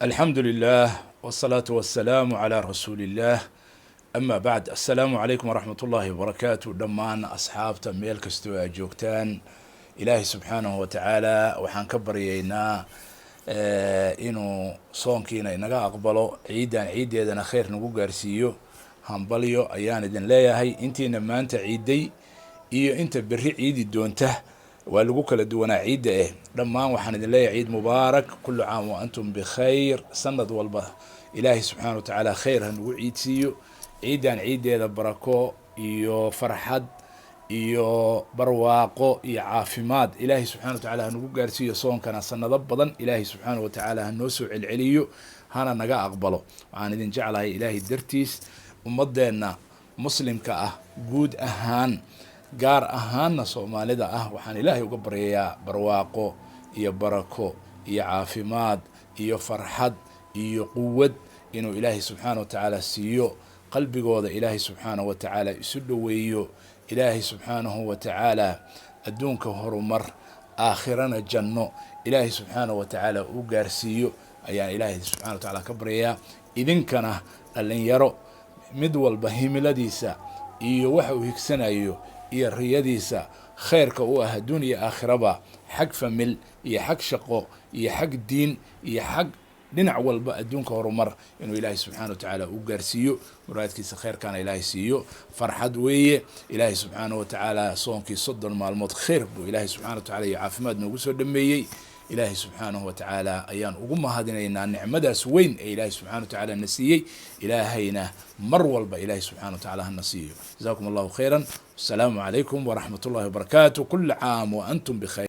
Alxamdu lilah wsalaatu wasalaamu calaa rasuuli illaah, ama bacd. Assalaamu calaykum waraxmat ullaahi wabarakaatu. Dhammaan asxaabta meel kastoo aad joogtaan, Ilaahay subxaanahu watacaala waxaan ka baryaynaa inuu soonkiina inaga aqbalo, ciiddan ciiddeedana khayr nagu gaarsiiyo. Hambalyo ayaan idin leeyahay intiina maanta ciiday iyo inta berri ciidi doonta. Waa lagu kala duwanaa ciidda. Dhammaan waxaan idin leeyahay ciid mubaarak, kullu caam wa antum bikhayr. Sanad walba Ilaahay subxaana wa tacaala khayr ha nagu ciidsiiyo, ciiddan ciiddeeda barako iyo farxad iyo barwaaqo iyo caafimaad Ilaahay subxana wa tacala ha nagu gaarsiiyo. Soonkana sanado badan Ilaahay subxaana wa tacaala ha noo soo celceliyo, hana naga aqbalo. Waxaan idin jeclahay Ilaahay dartiis. Ummadeenna muslimka ah guud ahaan, gaar ahaanna Soomaalida ah, waxaan Ilaahay uga baryayaa barwaaqo iyo barako iyo caafimaad iyo farxad iyo quwad inuu Ilaahay subxaana wa tacaala siiyo. Qalbigooda Ilaahay subxaanahu wa tacaala isu dhoweeyo. Ilaahay subxaanahu wa tacaala adduunka horumar, aakhirana janno Ilaahay subxaanahu wa tacaala uu gaarsiiyo ayaan Ilaahay subxana wa tacaala ka baryayaa. Idinkana dhalinyaro, mid walba himiladiisa iyo waxa uu higsanayo iyo riyadiisa khayrka u ah adduun iyo aakhiraba, xag family iyo xag shaqo iyo xag diin iyo xag dhinac walba, adduunka horumar inuu Ilaahay subxana wa tacaala u gaarsiiyo, muraadkiisa khayrkaana Ilaahay siiyo. Farxad weeye. Ilaahay subxaana wa tacaala soonkii 30 maalmood khayr buu Ilaahay subxana wa tacala iyo caafimaad noogu soo dhameeyey. Ilaahay subxaanahu wa tacaala ayaan ugu mahadinaynaa nicmadaas weyn ee Ilaahay subxana wa tacaala na siiyey. Ilaahayna mar walba Ilaahay subxana wa tacala hana siiyo. Jazakum Allahu khayran. Asalaamu calaykum waraxmat ullahi wabarakaatu. Kul caam wa antum bikhayr.